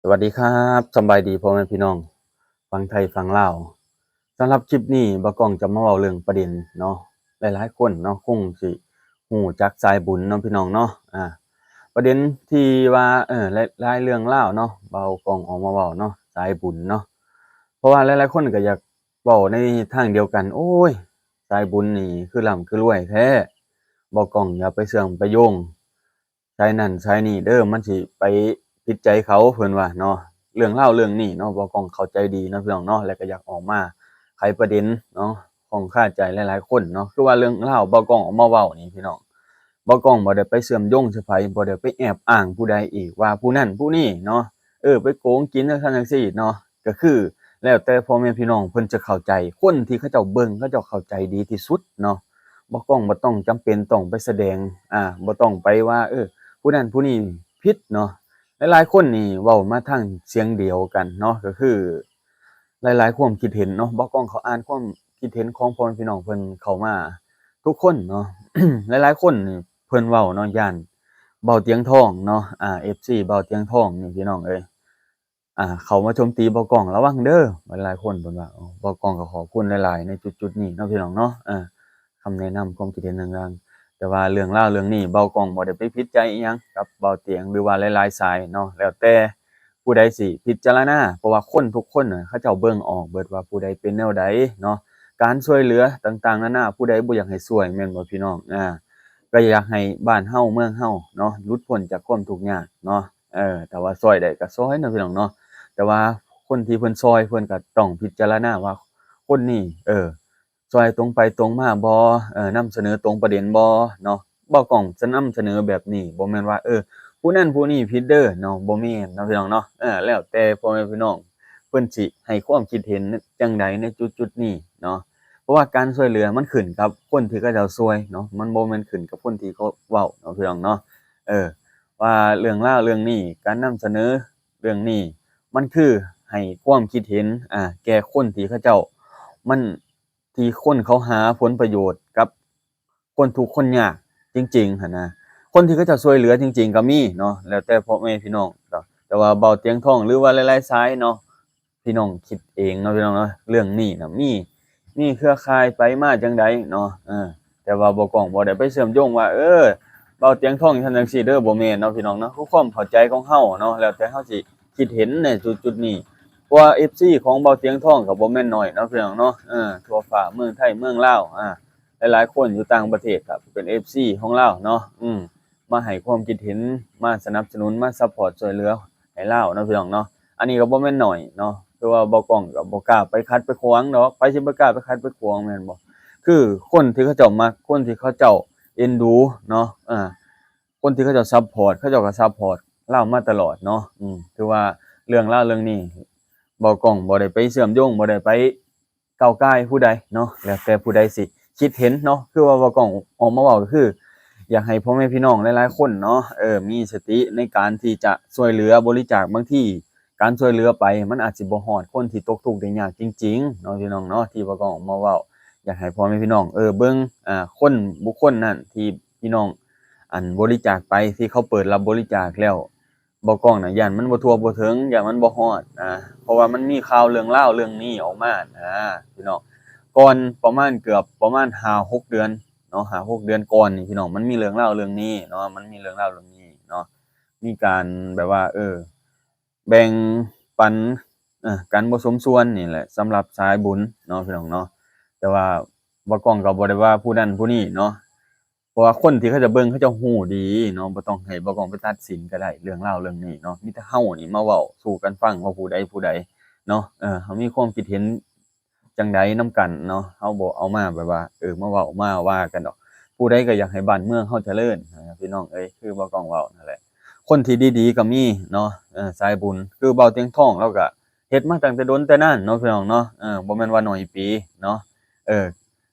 ສະຫວັດດີຄັບ ສຳບາຍດີພໍ່ແມ່ພີ່ນ້ອງຝັ່ງໄທຝັ່ງລາວ. ສຳລັບຄລິບນີ້ ບ່າວກ້ອງຈະມາເວົ້າເລື່ອງປະເດັນເນາະ, ຫຼາຍໆຄົນເນາະ ຄົງຊິຮູ້ຈັກສາຍບຸນເນາະພີ່ນ້ອງເນາະ. ອາ ປະເດັນທີ່ວ່າ ເອີ ຫຼາຍໆເລື່ອງລາວເນາະ ບ່າວກ້ອງອອກມາເວົ້າເນາະ ສາຍບຸນເນາະ, ເພາະວ່າຫຼາຍໆຄົນກໍຢາກເວົ້າໃນທາງດຽວກັນ ໂອ້ຍ ສາຍບຸນນີ້ຄືລ່ຳຄືລວຍແທ້, ບ່າວກ້ອງຢ່າໄປເຊື່ອມໄປໂຍງ ສາຍນັ້ນສາຍນີ້ເດີ້ ມັນຊິໄປຜິດໃຈເຂົາ ເພິ່ນວ່າເນາະ. ເລື່ອງລາວເລື່ອງນີ້ເນາະ ບ່າວກ້ອງເຂົ້າໃຈດີເນາະພີ່ນ້ອງເນາະ, ແລ້ວກໍຢາກອອກມາໄຂປະເດັນເນາະ ຂ້ອງຄາໃຈຫຼາຍໆຄົນເນາະ. ຄືວ່າເລື່ອງລາວບ່າວກ້ອງອອກມາເວົ້ານີ້ພີ່ນ້ອງ ບ່າວກ້ອງບໍ່ໄດ້ໄປເຊື່ອມໂຍງໃສ່ໃຜ, ບໍ່ໄດ້ໄປແອບອ້າງຜູ້ໃດອີກວ່າຜູ້ນັ້ນຜູ້ນີ້ເນາະ ເອີ ໄປໂກງກິນຈັ່ງຊັ້ນຈັ່ງຊີ້ເນາະ. ກໍຄືແລ້ວແຕ່ພໍ່ແມ່ພີ່ນ້ອງເພິ່ນຈະເຂົ້າໃຈ, ຄົນທີ່ເຂົາເຈົ້າເບິ່ງເຂົາເຈົ້າເຂົ້າໃຈດີທີ່ສຸດເນາະ. ບໍ່ຕ້ອງ ບໍ່ຕ້ອງຈຳເປັນຕ້ອງໄປສະແດງ ອາ ບໍ່ຕ້ອງໄປວ່າ ເອີ ຜູ້ນັ້ນຜູ້ນີ້ຜິດເນາະ. ຫຼາຍໆຄົນນີ້ເວົ້າມາທາງສຽງດຽວກັນເນາະ, ກໍຄືຫຼາຍໆຄວາມຄິດເຫັນເນາະ. ບ່າວກ້ອງເຂົ້າອ່ານຄວາມຄິດເຫັນຂອງພໍ່ແມ່ພີ່ນ້ອງເພິ່ນເຂົ້າມາທຸກຄົນເນາະ. ຫຼາຍໆຄົນນີ້ເພິ່ນເວົ້າເນາະ ຢ້ານບ່າວຕຽງທອງເນາະ ອາ ເອັຟຊີບ່າວຕຽງທອງນີ້ ພີ່ນ້ອງເອີຍ ອ່າ ເຂົ້າມາໂຈມຕີບ່າວກ້ອງ ລະວັງເດີ້ ຫຼາຍໆຄົນເພິ່ນວ່າ. ເອີ ບ່າວກ້ອງກໍຂອບຄຸນຫຼາຍໆໃນຈຸດໆນີ້ເນາະ ພີ່ນ້ອງເນາະ. ເອີ ຄຳແນະນຳຄວາມຄິດເຫັນຕ່າງໆ ແຕ່ວ່າເລື່ອງລາວເລື່ອງນີ້ ບ່າວກ້ອງບໍ່ໄດ້ໄປຜິດໃຈອີ່ຫຍັງກັບບ່າວຕຽງ ຫຼືວ່າຫຼາຍໆສາຍເນາະ, ແລ້ວແຕ່ຜູ້ໃດຊິພິຈາລະນາ ເພາະວ່າຄົນທຸກຄົນນະ ເຂົາເຈົ້າເບິ່ງອອກເບິດວ່າຜູ້ໃດເປັນແນວໃດເນາະ. ການຊ່ວຍເຫຼືອຕ່າງໆນານາ ຜູ້ໃດບໍ່ຢາກໃຫ້ຊ່ວຍແມ່ນບໍ່ ພີ່ນ້ອງ? ອາ ກໍຢາກໃຫ້ບ້ານເຮົາເມືອງເຮົາເນາະ ຫຼຸດພົ້ນຈາກຄວາມທຸກຍາກເນາະ. ເອີ ຖ້າວ່າຊ່ອຍໄດ້ກໍຊ່ອຍເນາະ ພີ່ນ້ອງເນາະ, ແຕ່ວ່າຄົນທີ່ເພິ່ນຊ່ອຍ ເພິ່ນກໍຕ້ອງພິຈາລະນາວ່າຄົນນີ້ ເອີ ຊ່ອຍຕົງໄປຕົງມາບໍ່ ເອີ ນຳສະເໜີຕົງປະເດັນບໍ່ເນາະ. ບ່າວກ້ອງຈະນຳສະເໜີແບບນີ້ ບໍ່ແມ່ນວ່າ ເອີ ຜູ້ນັ້ນຜູ້ນີ້ຜິດເດີ້ເນາະ ບໍ່ແມ່ນເນາະ ພີ່ນ້ອງເນາະ. ເອີ ແລ້ວແຕ່ພໍ່ແມ່ພີ່ນ້ອງເພິ່ນຊິໃຫ້ຄວາມຄິດເຫັນຈັ່ງໃດໃນຈຸດໆນີ້ເນາະ, ເພາະວ່າການຊ່ວຍເຫຼືອມັນຂຶ້ນກັບຄົນທີ່ເຂົາເຈົ້າຊ່ວຍເນາະ ມັນບໍ່ແມ່ນຂຶ້ນກັບຄົນທີ່ເຂົາເວົ້າເນາະ ພີ່ນ້ອງເນາະ. ເອີ ວ່າເລື່ອງລາວເລື່ອງນີ້ ການນຳສະເໜີເລື່ອງນີ້ ມັນຄືໃຫ້ຄວາມຄິດເຫັນ ອາ ແກ່ຄົນທີ່ເຂົາເຈົ້າ ມັນ ທີ່ຄົນເຂົາຫາຜົນປະໂຫຍດກັບຄົນທຸກຄົນຍາກຈິງໆຫັ້ນນະ. ຄົນທີ່ເຂົາເຈົ້າຊ່ວຍເຫຼືອຈິງໆກໍມີເນາະ ແລ້ວແຕ່ພໍ່ແມ່ພີ່ນ້ອງ. ແຕ່ວ່າບ່າວຕຽງທອງ ຫຼືວ່າຫຼາຍໆສາຍເນາະ ພີ່ນ້ອງຄິດເອງເນາະ ພີ່ນ້ອງເນາະ. ເລື່ອງນີ້ນະ ມີ ມີເຄືອຂ່າຍໄປມາຈັ່ງໃດເນາະ ເອີ ແຕ່ວ່າບ່າວກ້ອງບໍ່ໄດ້ໄປເຊື່ອມໂຍງວ່າ ເອີ ບ່າວຕຽງທອງຈັ່ງຊັ້ນຈັ່ງຊີ້ເດີ້ ບໍ່ແມ່ນເນາະ ພີ່ນ້ອງເນາະ. ຄືຄວາມເຂົ້າໃຈຂອງເຮົາເນາະ ແລ້ວແຕ່ເຮົາຊິຄິດເຫັນໃນຈຸດໆນີ້ ເພາະວ່າເອັຟຊີຂອງບ່າວຕຽງທອງກໍບໍ່ແມ່ນໜ້ອຍເນາະ ພີ່ນ້ອງເນາະ. ເອີ ທົ່ວຟ້າເມືອງໄທເມືອງລາວ ອາ ຫຼາຍໆຄົນຢູ່ຕ່າງປະເທດກໍເປັນເອັຟຊີຂອງລາວເນາະ ອືມ ມາໃຫ້ຄວາມຄິດເຫັນ ມາສະໜັບສະໜູນ ມາຊັບພອດຊ່ວຍເຫຼືອໃຫ້ລາວເນາະ ພີ່ນ້ອງເນາະ. ອັນນີ້ກໍບໍ່ແມ່ນໜ້ອຍເນາະ ຄືວ່າບ່າວກ້ອງກໍບໍ່ກ້າໄປຂັດໄປຂວາງດອກ. ໃຜຊິບໍ່ກ້າໄປຂັດໄປຂວາງແມ່ນບໍ່? ຄືຄົນທີ່ເຂົາເຈົ້າມັກ ຄົນທີ່ເຂົາເຈົ້າເອັນດູເນາະ ເອີ ຄົນທີ່ເຂົາເຈົ້າຊັບພອດ ເຂົາເຈົ້າກໍຊັບພອດລາວມາຕະຫຼອດເນາະ. ອືມ ຖືວ່າເລື່ອງລາວເລື່ອງນີ້ ບ່າວກ້ອງບໍ່ໄດ້ໄປເຊື່ອມໂຍງ ບໍ່ໄດ້ໄປ ກ້າວກ່າຍຜູ້ໃດເນາະ ແລ້ວແຕ່ຜູ້ໃດຊິຄິດເຫັນເນາະ. ຄືວ່າບ່າວກ້ອງອອກມາເວົ້າກໍຄື ຢາກໃຫ້ພໍ່ແມ່ພີ່ນ້ອງຫຼາຍໆຄົນເນາະ ເອີ ມີສະຕິໃນການທີ່ຈະຊ່ວຍເຫຼືອບໍລິຈາກ. ບາງທີການຊ່ວຍເຫຼືອໄປ ມັນອາດຊິບໍ່ຮອດຄົນທີ່ຕົກທຸກໄດ້ຍາກຈິງໆເນາະ ພີ່ນ້ອງເນາະ. ທີ່ບ່າວກ້ອງອອກມາເວົ້າ ຢາກໃຫ້ພໍ່ແມ່ພີ່ນ້ອງ ເອີ ເບິ່ງ ອາ ຄົນບຸກຄົນນັ້ນທີ່ພີ່ນ້ອງ ອັນ ບໍລິຈາກໄປ ທີ່ເຂົາເປີດຮັບບໍລິຈາກແລ້ວ ບ່າວກ້ອງນະ ຢ້ານມັນບໍ່ທົ່ວບໍ່ເຖິງ ຢ້ານມັນບໍ່ຮອດນະ ເພາະວ່າມັນມີຂ່າວເລື່ອງລາວເລື່ອງນີ້ອອກມານະ ພີ່ນ້ອງ. ກ່ອນປະມານ ເກືອບປະມານຫ້າຫົກເດືອນເນາະ ຫ້າຫົກເດືອນກ່ອນນີ້ ພີ່ນ້ອງ ມັນມີເລື່ອງລາວເລື່ອງນີ້ເນາະ ມັນມີເລື່ອງລາວເລື່ອງນີ້ເນາະ ມີການແບບວ່າ ເອີ ແບ່ງປັນ ເອີ ກັນບໍ່ສົມສ່ວນນີ້ແຫຼະ ສຳລັບສາຍບຸນເນາະ ພີ່ນ້ອງເນາະ. ແຕ່ວ່າບ່າວກ້ອງກໍບໍ່ໄດ້ວ່າຜູ້ນັ້ນຜູ້ນີ້ເນາະ ເພາະວ່າຄົນທີ່ເຂົາເຈົ້າເບິ່ງ ເຂົາເຈົ້າຮູ້ດີເນາະ ບໍ່ຕ້ອງໃຫ້ບ່າວກ້ອງໄປຕັດສິນກໍໄດ້ເລື່ອງລາວເລື່ອງນີ້ເນາະ. ມີແຕ່ເຮົານີ້ມາເວົ້າສູ່ກັນຟັງວ່າຜູ້ໃດຜູ້ໃດເນາະ ເອີ ເຮົາມີຄວາມຄິດເຫັນຈັ່ງໃດນຳກັນເນາະ ເຮົາບໍ່ເອົາມາແບບວ່າ ເອີ ມາເວົ້າມາວ່າກັນດອກ. ຜູ້ໃດກໍຢາກໃຫ້ບ້ານເມືອງເຮົາຈະເລີນນະ ພີ່ນ້ອງເອີຍ ຄືບ່າວກ້ອງເວົ້ານັ້ນແຫຼະ. ຄົນທີ່ດີໆກໍມີເນາະ ເອີ ສາຍບຸນ ຄືບ່າວຕຽງທອງ ລາວກໍເຮັດມາຕັ້ງແຕ່ດົນແຕ່ນານເນາະ ພີ່ນ້ອງເນາະ ເອີ ບໍ່ແມ່ນວ່າໜ້ອຍປີເນາະ ເອີ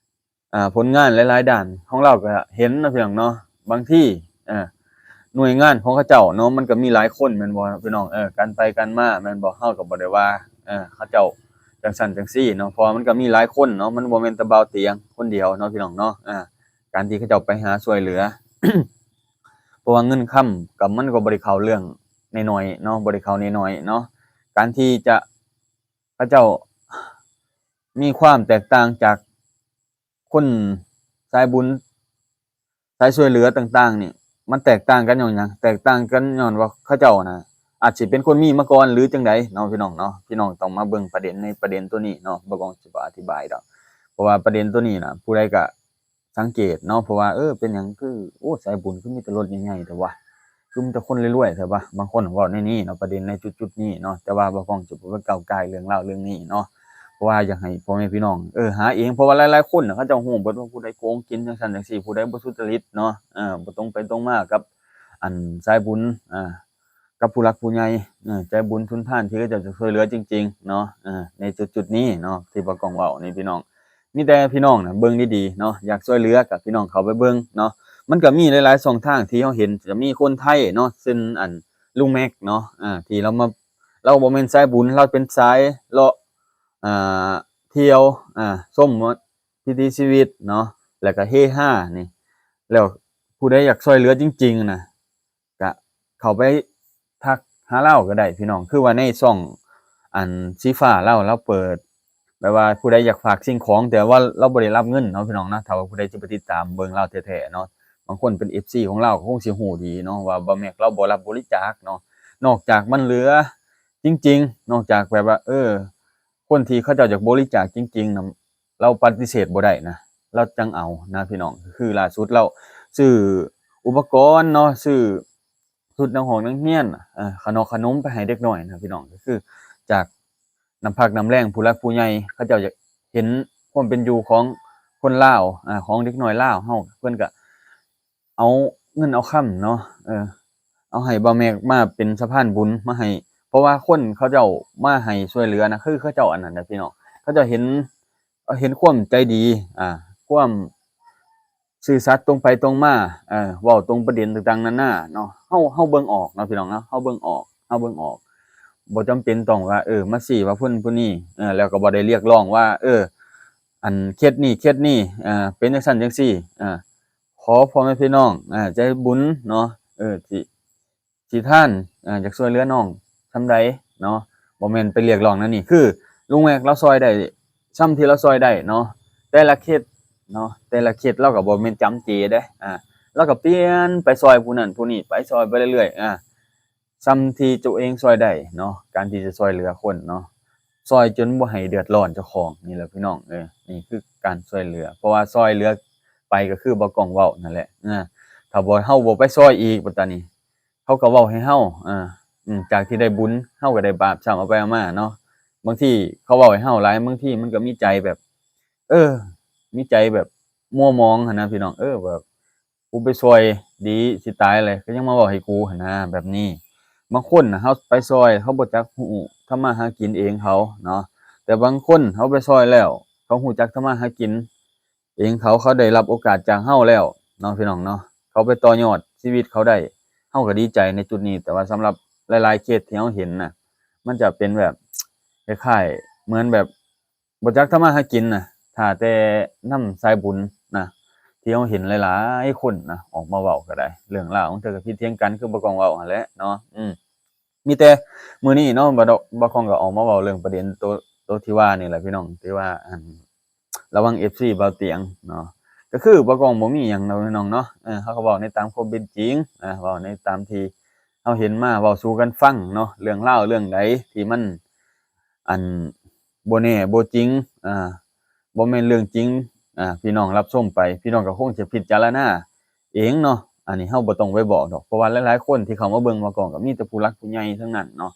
ອ່າ ຜົນງານຫຼາຍໆດ້ານຂອງລາວກໍເຫັນເນາະ ພີ່ນ້ອງເນາະ. ບາງທີ ເອີ ໜ່ວຍງານຂອງເຂົາເຈົ້າເນາະ ມັນກໍມີຫຼາຍຄົນແມ່ນບໍ່ ພີ່ນ້ອງ? ເອີ ການໄປການມາແມ່ນບໍ່? ເຮົາກໍບໍ່ໄດ້ວ່າ ເອີ ເຂົາເຈົ້າຈັ່ງຊັ້ນຈັ່ງຊີ້ເນາະ ເພາະວ່າມັນກໍມີຫຼາຍຄົນເນາະ ມັນບໍ່ແມ່ນແຕ່ບ່າວຕຽງຄົນດຽວເນາະ ພີ່ນ້ອງເນາະ. ອາ ການທີ່ເຂົາເຈົ້າໄປຫາຊ່ວຍເຫຼືອ ເພາະວ່າເງິນຄຳກໍ ມັນກໍບໍ່ໄດ້ເຂົ້າເລື່ອງ ໜ້ອຍໆເນາະ ບໍ່ໄດ້ເຂົ້າໜ້ອຍໆເນາະ. ການທີ່ຈະ ເຂົາເຈົ້າມີຄວາມແຕກຕ່າງຈາກຄົນສາຍບຸນ ສາຍຊ່ວຍເຫຼືອຕ່າງໆນີ້ ມັນແຕກຕ່າງກັນຍ້ອນຫຍັງ? ແຕກຕ່າງກັນຍ້ອນວ່າເຂົາເຈົ້ານະ ອາດຊິເປັນຄົນມີມາກ່ອນ ຫຼື ຈັ່ງໃດເນາະ ພີ່ນ້ອງເນາະ. ພີ່ນ້ອງຕ້ອງມາເບິ່ງປະເດັນໃນປະເດັນໂຕນີ້ເນາະ ບໍ່ກອງຊິບໍ່ອະທິບາຍດອກ ເພາະວ່າປະເດັນໂຕນີ້ນະ ຜູ້ໃດກະ ສັງເກດເນາະ ເພາະວ່າ ເອີ ເປັນຫຍັງຄື ໂອ້ ສາຍບຸນຄືມີແຕ່ລົດໃຫຍ່ໆແທ້ວະ ຄືມີແຕ່ຄົນລວຍໆແທ້ວະ. ບາງຄົນເວົ້າໃນນີ້ເນາະ ປະເດັນໃນຈຸດໆນີ້ເນາະ ແຕ່ວ່າບໍ່ກອງຈະບໍ່ໄປກ້າວກ່າຍເລື່ອງລາວເລື່ອງນີ້ເນາະ ເພາະວ່າຢາກໃຫ້ພໍ່ແມ່ພີ່ນ້ອງ ເອີ ຫາເອງ ເພາະວ່າຫຼາຍໆຄົນນະ ເຂົາເຈົ້າຮູ້ເບິດວ່າຜູ້ໃດໂກງກິນຈັ່ງຊັ້ນຈັ່ງຊີ້ ຜູ້ໃດບໍ່ສຸດຈະລິດເນາະ ເອີ ບໍ່ຕົງໄປຕົງມາກັບ ອັນ ສາຍບຸນ ອ່າ ກັບຜູ້ຫຼັກຜູ້ໃຫຍ່ ເອີ ໃຈບຸນສຸນທານທີ່ເຂົາເຈົ້າຈະຊ່ວຍເຫຼືອຈິງໆເນາະ ເອີ ໃນຈຸດໆນີ້ເນາະ ທີ່ບໍ່ກອງເວົ້ານີ້ ພີ່ນ້ອງ ມີແຕ່ພີ່ນ້ອງນະເບິ່ງດີໆເນາະ ຢາກຊ່ວຍເຫຼືອກໍພີ່ນ້ອງເຂົ້າໄປເບິ່ງເນາະ. ມັນກໍມີຫຼາຍໆຊ່ອງທາງທີ່ເຮົາເຫັນ ຈະມີຄົນໄທເນາະ ເຊັ່ນ ອັນ ລຸງແມັກເນາະ ອ່າ ທີ່ລາວມາ ລາວບໍ່ແມ່ນສາຍບຸນ ລາວເປັນສາຍເລາະ ອ່າ ທ່ຽວ ອ່າ ຊົມວິຖີຊີວິດເນາະ ແລ້ວກໍເຮຮານີ້ ແລ້ວຜູ້ໃດຢາກຊ່ວຍເຫຼືອຈິງໆນະ ກະເຂົ້າໄປທັກຫາລາວກໍໄດ້ພີ່ນ້ອງ ຄືວ່າໃນຊ່ອງອັນສີຟ້າລາວ ລາວເປີດ ແບບວ່າຜູ້ໃດຢາກຝາກສິ່ງຂອງ ແຕ່ວ່າລາວບໍ່ໄດ້ຮັບເງິນເນາະ ພີ່ນ້ອງເນາະ. ຖ້າວ່າຜູ້ໃດຊິໄປຕິດຕາມເບິ່ງລາວແທ້ໆເນາະ ບາງຄົນເປັນເອັຟຊີຂອງລາວກໍຄົງຊິຮູ້ດີເນາະ ວ່າບ່າວແມັກລາວບໍ່ຮັບບໍລິຈາກເນາະ ນອກຈາກມັນເຫຼືອຈິງໆ ນອກຈາກແບບວ່າ ເອີ ຄົນທີ່ເຂົາເຈົ້າຢາກບໍລິຈາກຈິງໆນະ ລາວປະຕິເສດບໍ່ໄດ້ນະ ລາວຈັ່ງເອົານະ ພີ່ນ້ອງ. ຄືລ່າສຸດລາວຊື້ອຸປະກອນເນາະ ຊື້ຊຸດນັກຮອງນັກຮຽນ ເອີ ຂະໜົມຂະໜົມໄປໃຫ້ເດັກນ້ອຍນະ ພີ່ນ້ອງ. ກໍຄືຈາກນ້ຳພັກນ້ຳແຮງຜູ້ຫຼັກຜູ້ໃຫຍ່ ເຂົາເຈົ້າຢາກເຫັນຄວາມເປັນຢູ່ຂອງຄົນລາວ ອາ ຂອງເດັກນ້ອຍລາວເຮົາ ເພິ່ນກໍ ເອົາເງິນເອົາຄຳເນາະ ເອີ ເອົາໃຫ້ບ່າວແມັກມາເປັນສະພານບຸນມາໃຫ້ ເພາະວ່າຄົນເຂົາເຈົ້າມາໃຫ້ຊ່ວຍເຫຼືອນະ ຄືເຂົາເຈົ້າອັນນັ້ນນະ ພີ່ນ້ອງ ເຂົາເຈົ້າເຫັນ ເຫັນຄວາມໃຈດີ ອາ ຄວາມຊື່ສັດ ຕົງໄປຕົງມາ ເອີ ເວົ້າຕົງປະເດັນຕ່າງໆນານາເນາະ. ເຮົາ ເຮົາເບິ່ງອອກເນາະ ພີ່ນ້ອງເນາະ ເຮົາເບິ່ງອອກ ເຮົາເບິ່ງອອກ ບໍ່ຈຳເປັນຕ້ອງວ່າ ເອີ ມາຊີ້ວ່າຄົນຜູ້ນີ້ ເອີ ແລ້ວກໍບໍ່ໄດ້ຮຽກຮ້ອງວ່າ ເອີ ອັນເຂດນີ້ ເຂດນີ້ ເອີ ເປັນຈັ່ງຊັ້ນຈັ່ງຊີ້ ເອີ ຂໍພໍ່ແມ່ພີ່ນ້ອງ ເອີ ໃຈບຸນເນາະ ເອີ ທີ່ ທີ່ທ່ານ ເອີ ຢາກຊ່ວຍເຫຼືອນ້ອງສ່ຳໃດເນາະ ບໍ່ແມ່ນໄປຮຽກຮ້ອງແນວນີ້. ຄືລຸງແມັກລາວຊ່ອຍໄດ້ສ່ຳທີ່ລາວຊ່ອຍໄດ້ເນາະ ແຕ່ລະເຂດເນາະ ແຕ່ລະເຂດລາວກໍບໍ່ແມ່ນຈຳເຈເດ້ ອາ ລາວກໍປ່ຽນໄປຊ່ອຍຜູ້ນັ້ນຜູ້ນີ້ ໄປຊ່ອຍໄປເລື້ອຍໆ ອາ ສ່ຳທີ່ຕົວເອງຊ່ອຍໄດ້ເນາະ ການທີ່ຈະຊ່ອຍເຫຼືອຄົນເນາະ ຊ່ອຍຈົນບໍ່ໃຫ້ເດືອດຮ້ອນເຈົ້າຂອງນີ້ແຫຼະ ພີ່ນ້ອງເອີຍ. ນີ້ຄືການຊ່ວຍເຫຼືອ ເພາະວ່າຊ່ອຍເຫຼືອໄປກໍຄືບໍ່ກອງເວົ້ານັ້ນແຫຼະ ເອີ ຖ້າບໍ່ ເຮົາບໍ່ໄປຊ່ອຍອີກ ບັດຕານີ້ ເຂົາກໍເວົ້າໃຫ້ເຮົາ ເອີ ອາ ຈາກທີ່ໄດ້ບຸນ ເຮົາກໍໄດ້ບາບຊ້ຳເອົາໄປເອົາມາເນາະ. ບາງທີເຂົາເວົ້າໃຫ້ເຮົາຫຼາຍ ບາງທີມັນກໍມີໃຈແບບ ເອີ ມີໃຈແບບມົວໝອງຫັ້ນນະ ພີ່ນ້ອງເອີຍ ແບບ ກູໄປຊ່ອຍດີຊິຕາຍແລ້ວ ກໍຍັງມາເວົ້າໃຫ້ກູຫັ້ນນະ ແບບນີ້. ບາງຄົນນະ ເຮົາໄປຊ່ອຍ ເຂົາບໍ່ຈັກຮູ້ທຳມາຫາກິນເອງເຂົາເນາະ ແຕ່ບາງຄົນເຮົາໄປຊ່ອຍແລ້ວ ເຂົາຮູ້ຈັກທຳມາຫາກິນເອງເຂົາ ເຂົາໄດ້ຮັບໂອກາດຈາກເຮົາແລ້ວເນາະ ພີ່ນ້ອງເນາະ ເຂົາໄປຕໍ່ຍອດຊີວິດເຂົາໄດ້ ເຮົາກໍດີໃຈໃນຈຸດນີ້. ແຕ່ວ່າສຳລັບຫຼາຍໆເຄສທີ່ເຮົາເຫັນນະ ມັນຈະເປັນແບບຄ້າຍໆເໝືອນແບບ ບໍ່ຈັກທຳມາຫາກິນນະ ຖ້າແຕ່ນຳສາຍບຸນນະ ທີ່ເຮົາເຫັນຫຼາຍໆຄົນນະ ອອກມາເວົ້າກໍໄດ້ ເລື່ອງລາວ ບາງເທື່ອກໍຜິດຖຽງກັນ ຄືບໍ່ກອງເວົ້າຫັ້ນແຫຼະເນາະ. ອືມ ມີແຕ່ມື້ນີ້ເນາະ ບໍ່ ບໍ່ກອງກໍອອກມາເວົ້າເລື່ອງປະເດັນໂຕ ໂຕທີ່ວ່ານີ້ແຫຼະ ພີ່ນ້ອງ ທີ່ວ່າ ອັນ ລະວັງເອັຟຊີບ່າວຕຽງເນາະ. ກໍຄືບໍ່ກອງບໍ່ມີຫຍັງເນາະ ພີ່ນ້ອງເນາະ ເອີ ເຮົາກໍເວົ້າໃນຕາມຄວາມເປັນຈິງ ເອີ ເວົ້າໃນຕາມທີ່ເຮົາເຫັນມາ ເວົ້າສູ່ກັນຟັງເນາະ. ເລື່ອງລາວເລື່ອງໃດທີ່ມັນ ອັນ ບໍ່ແນ່ບໍ່ຈິງ ອ່າ ບໍ່ແມ່ນເລື່ອງຈິງ ອ່າ ພີ່ນ້ອງຮັບຊົມໄປ ພີ່ນ້ອງກໍຄົງຈະພິຈາລະນາເອງເນາະ. ອັນນີ້ເຮົາບໍ່ຕ້ອງໄປບອກດອກ ເພາະວ່າຫຼາຍໆຄົນທີ່ເຂົ້າມາເບິ່ງໝໍກອງກໍມີແຕ່ຜູ້ຫຼັກຜູ້ໃຫຍ່ທັງນັ້ນເນາະ.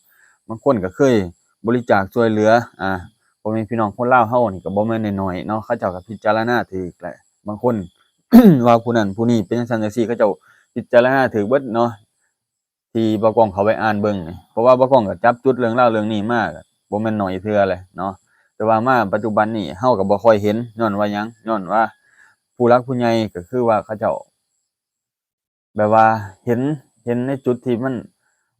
ບາງຄົນກໍເຄີຍບໍລິຈາກຊ່ວຍເຫຼືອ ອ່າ ພໍ່ແມ່ພີ່ນ້ອງຄົນລາວເຮົານີ້ກໍບໍ່ແມ່ນນ້ອຍໆເນາະ ເຂົາເຈົ້າກໍພິຈາລະນາຖືກແຫຼະ. ບາງຄົນ ວ່າຜູ້ນັ້ນຜູ້ນີ້ເປັນຈັ່ງຊັ້ນຈັ່ງຊີ້ ເຂົາເຈົ້າພິຈາລະນາຖືກເບິດເນາະ. ທີ່ບໍ່ກອງເຂົ້າໄປອ່ານເບິ່ງນີ້ ເພາະວ່າບໍ່ກອງກໍຈັບຈຸດເລື່ອງລາວເລື່ອງນີ້ມາກໍບໍ່ແມ່ນໜ້ອຍເທື່ອແຫຼະເນາະ. ແຕ່ວ່າມາປັດຈຸບັນນີ້ເຮົາກໍບໍ່ຄ່ອຍເຫັນ ຍ້ອນວ່າຫຍັງ? ຍ້ອນວ່າຜູ້ຫຼັກຜູ້ໃຫຍ່ກໍຄືວ່າເຂົາເຈົ້າ ແບບວ່າເຫັນ ເຫັນໃນຈຸດທີ່ມັນ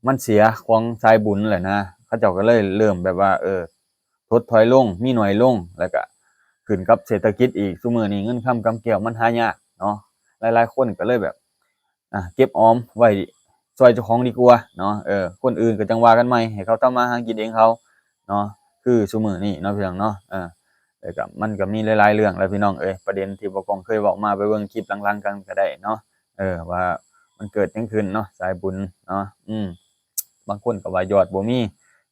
ມັນເສຍຂອງສາຍບຸນແຫຼະນະ ເຂົາເຈົ້າກໍເລີຍເລີ່ມແບບວ່າ ເອີ ຖົດຖອຍລົງ ມີໜ້ອຍລົງ ແລ້ວກະຂຶ້ນກັບເສດຖະກິດອີກ ຊຸມື້ນີ້ເງິນຄຳກຳແກ້ວມັນຫາຍາກເນາະ. ຫຼາຍໆຄົນກໍເລີຍແບບ ອ່າ ເກັບອອມໄວ້ ຊ່ອຍເຈົ້າຂອງດີກວ່າເນາະ. ເອີ ຄົນອື່ນກໍຈັ່ງວ່າກັນໃໝ່ ໃຫ້ເຂົາທຳມາຫາກິນເອງເຂົາເນາະ ຄືຊຸມື້ນີ້ເນາະ ພີ່ນ້ອງເນາະ. ເອີ ແລ້ວກໍມັນກໍມີຫຼາຍໆເລື່ອງແຫຼະ ພີ່ນ້ອງເອີຍ. ປະເດັນທີ່ບໍ່ກ້ອງເຄີຍເວົ້າມາ ໄປເບິ່ງຄລິບຫຼັງໆກັນກໍໄດ້ເນາະ ເອີ ວ່າມັນເກີດຫຍັງຂຶ້ນເນາະ ສາຍບຸນເນາະ. ອືມ ບາງຄົນກໍວ່າຍອດບໍ່ມີ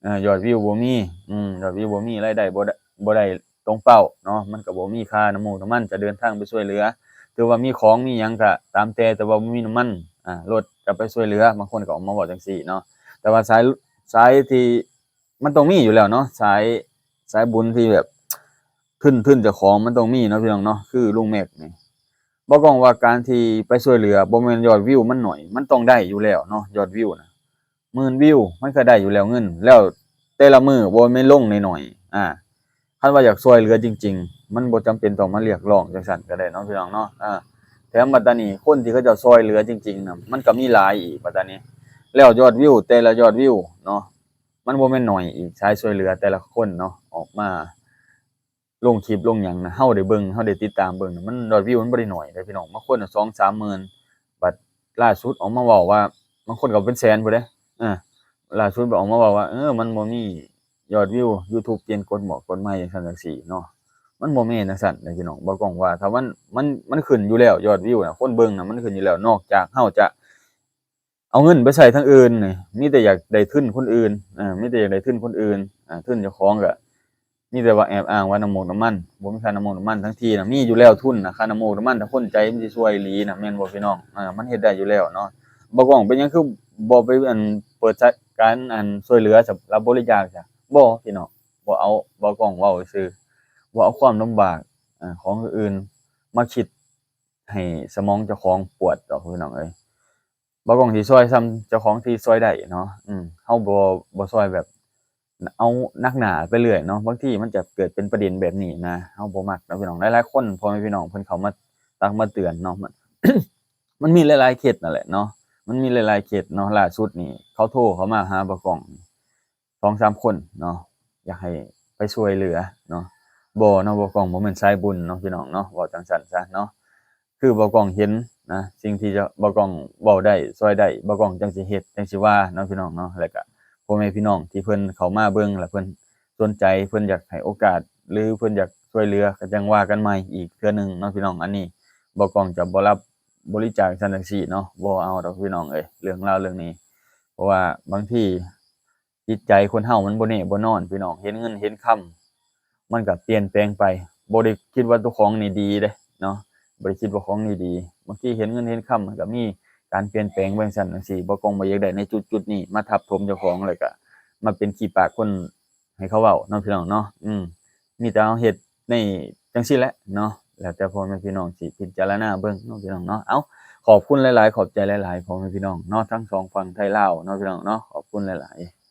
ເອີ ຍອດວິວບໍ່ມີ ອືມ ຍອດວິວບໍ່ມີ ລາຍໄດ້ບໍ່ໄດ້ ບໍ່ໄດ້ຕົງເປົ້າເນາະ. ມັນກໍບໍ່ມີຄ່ານ້ຳມັນ ນ້ຳມັນຈະເດີນທາງໄປຊ່ວຍເຫຼືອ ຖືວ່າມີຂອງມີຫຍັງກໍຕາມແຕ່ ແຕ່ວ່າບໍ່ມີນ້ຳມັນ ອາ ລົດກໍໄປຊ່ວຍເຫຼືອ ບາງຄົນກໍອອກມາເວົ້າຈັ່ງຊີ້ເນາະ. ແຕ່ວ່າສາຍ ສາຍທີ່ມັນຕ້ອງມີຢູ່ແລ້ວເນາະ ສາຍ ສາຍບຸນທີ່ແບບທຶນ ທຶນເຈົ້າຂອງມັນຕ້ອງມີເນາະ ພີ່ນ້ອງເນາະ. ຄືລຸງແມັກນີ້ ບໍ່ກ້ອງວ່າການທີ່ໄປຊ່ວຍເຫຼືອ ບໍ່ແມ່ນຍອດວິວມັນໜ້ອຍ ມັນຕ້ອງໄດ້ຢູ່ແລ້ວເນາະ ຍອດວິວນະ ໝື່ນວິວ ມັນກໍໄດ້ຢູ່ແລ້ວເງິນ ແລ້ວແຕ່ລະມື້ບໍ່ແມ່ນລົງໜ້ອຍໆ. ອາ ຄັນວ່າຢາກຊ່ອຍເຫຼືອຈິງໆ ມັນບໍ່ຈຳເປັນຕ້ອງມາຮຽກຮ້ອງຈັ່ງຊັ້ນກໍໄດ້ເນາະ ພີ່ນ້ອງເນາະ. ອາ ແຖມບັດຕານີ້ ຄົນທີ່ເຂົາເຈົ້າຊ່ອຍເຫຼືອຈິງໆນະ ມັນກໍມີຫຼາຍອີກບັດຕານີ້ ແລ້ວຍອດວິວ ແຕ່ລະຍອດວິວເນາະ ມັນບໍ່ແມ່ນໜ້ອຍອີກ. ສາຍຊ່ວຍເຫຼືອແຕ່ລະຄົນເນາະ ອອກມາ ລົງຄລິບລົງຫຍັງນະ ເຮົາໄດ້ເບິ່ງ ເຮົາໄດ້ຕິດຕາມເບິ່ງນະ ມັນຍອດວິວມັນບໍ່ໄດ້ໜ້ອຍເດ້ພີ່ນ້ອງ. ບາງຄົນນະສອງສາມໝື່ນ ບັດລ່າສຸດອອກມາເວົ້າວ່າ ບາງຄົນກໍເປັນແສນພຸ້ນເດ້. ເອີ ລ່າສຸດອອກມາເວົ້າວ່າ ເອີ ມັນບໍ່ມີຍອດວິວ YouTube ປ່ຽນກົດໝອກກົດໄໝຈັ່ງຊັ້ນຈັ່ງຊີ້ເນາະ. ມັນບໍ່ແມ່ນຈັ່ງຊັ້ນເດ້ພີ່ນ້ອງ. ບໍ່ກ້ອງວ່າ ຖ້າມັນ ມັນ ມັນຂຶ້ນຢູ່ແລ້ວ ຍອດວິວນະ ຄົນເບິ່ງນະ ມັນຂຶ້ນຢູ່ແລ້ວ ນອກຈາກເຮົາຈະ ເອົາເງິນໄປໃຊ້ທາງອື່ນນີ້ ມີແຕ່ຢາກໄດ້ທຶນຄົນອື່ນ ເອີ ມີແຕ່ຢາກໄດ້ທຶນຄົນອື່ນ ເອີ ທຶນເຈົ້າຂອງກໍມີແຕ່ວ່າແອບອ້າງວ່ານ້ຳມັນ ນ້ຳມັນ ບໍ່ມີຄ່ານ້ຳມັນ ນ້ຳມັນ ທັງທີ່ນະມີຢູ່ແລ້ວ ທຶນນະ ຄ່ານ້ຳມັນ ນ້ຳມັນ ຖ້າຄົນໃຈມັນຊິຊ່ວຍອີ່ຫຼີນະ ແມ່ນບໍ່ພີ່ນ້ອງ? ເອີ ມັນເຮັດໄດ້ຢູ່ແລ້ວເນາະ. ບໍ່ກ້ອງເປັນຫຍັງຄືບໍ່ໄປ ອັນ ເປີດໃຊ້ການ ອັນ ຊ່ວຍເຫຼືອສຳລັບບໍລິຈາກຊະ? ບໍ່ພີ່ນ້ອງ ບໍ່ເອົາ ບໍ່ກ້ອງເວົ້າຊື່ ບໍ່ເອົາຄວາມລຳບາກ ເອີ ຂອງຜູ້ອື່ນມາຄິດໃຫ້ສະໝອງເຈົ້າຂອງປວດດອກ ພີ່ນ້ອງເອີຍ. ບໍ່ກ້ອງຊິຊ່ອຍສ່ຳເຈົ້າຂອງທີ່ຊ່ອຍໄດ້ເນາະ. ອືມ ເຮົາບໍ່ ບໍ່ຊ່ອຍແບບເອົາໜັກໜາໄປເລື້ອຍເນາະ ບາງທີມັນຈະເກີດເປັນປະເດັນແບບນີ້ນະ ເຮົາບໍ່ມັກເນາະ ພີ່ນ້ອງ. ຫຼາຍໆຄົນ ພໍ່ແມ່ພີ່ນ້ອງ ເພິ່ນເຂົ້າມາຕັກມາເຕືອນເນາະ ມັນ ມັນມີຫຼາຍໆເຄສນັ້ນແຫຼະເນາະ ມັນມີຫຼາຍໆເຄສເນາະ. ລ່າສຸດນີ້ເຂົາໂທເຂົ້າມາຫາບໍ່ກ້ອງ ສອງສາມຄົນເນາະ ຢາກໃຫ້ໄປຊ່ວຍເຫຼືອເນາະ. ບໍ່ເນາະ ບໍ່ກ້ອງບໍ່ແມ່ນສາຍບຸນເນາະ ພີ່ນ້ອງເນາະ ເວົ້າຈັ່ງຊັ້ນຊະເນາະ. ຄືບໍ່ກ້ອງເຫັນນະ ສິ່ງທີ່ຈະ ບໍ່ກ້ອງເວົ້າໄດ້ ຊ່ອຍໄດ້ ບໍ່ກ້ອງຈັ່ງຊິເຮັດ ຈັ່ງຊິວ່າເນາະ ພີ່ນ້ອງເນາະ. ແລ້ວກະພໍ່ແມ່ພີ່ນ້ອງທີ່ເພິ່ນເຂົ້າມາເບິ່ງ ແລ້ວເພິ່ນສົນໃຈ ເພິ່ນຢາກໃຫ້ໂອກາດ ຫຼື ເພິ່ນຢາກຊ່ວຍເຫຼືອ ກໍຈັ່ງວ່າກັນໃໝ່ອີກເທື່ອໜຶ່ງເນາະ ພີ່ນ້ອງ. ອັນນີ້ບໍ່ກ້ອງຈະບໍ່ຮັບບໍລິຈາກຊັ້ນຈັ່ງຊີ້ເນາະ ບໍ່ເອົາດອກ ພີ່ນ້ອງເອີຍ ເລື່ອງລາວເລື່ອງນີ້. ເພາະວ່າບາງທີ ຈິດໃຈຄົນເຮົາມັນບໍ່ແນ່ບໍ່ນອນ ພີ່ນ້ອງ. ເຫັນເງິນເຫັນຄຳ ມັນກໍປ່ຽນແປງໄປ ບໍ່ໄດ້ຄິດວ່າເຈົ້າຂອງນີ້ດີເດ້ເນາະ ບໍ່ໄດ້ຄິດວ່າຂອງນີ້ດີ. ບາງທີເຫັນເງິນເຫັນຄຳ ມັນກໍມີການປ່ຽນແປງໄປຈັ່ງຊັ້ນຈັ່ງຊີ້. ບໍ່ກ້ອງບໍ່ຢາກໄດ້ໃນຈຸດໆນີ້ມາທັບຖົມເຈົ້າຂອງ ແລ້ວກໍມາເປັນຂີ້ປາກຄົນໃຫ້ເຂົາເວົ້າເນາະ ພີ່ນ້ອງເນາະ. ອືມ ມີແຕ່ເຮົາເຮັດໃນຈັ່ງຊີ້ແຫຼະເນາະ ແລ້ວແຕ່ພໍ່ແມ່ພີ່ນ້ອງຊິພິຈາລະນາເບິ່ງເນາະ ພີ່ນ້ອງເນາະ. ເອົ້າ ຂອບຄຸນຫຼາຍໆ ຂອບໃຈຫຼາຍໆ ພໍ່ແມ່ພີ່ນ້ອງເນາະ ທັງສອງຝັ່ງໄທລາວເນາະ ພີ່ນ້ອງເນາະ ຂອບຄຸນຫຼາຍໆ.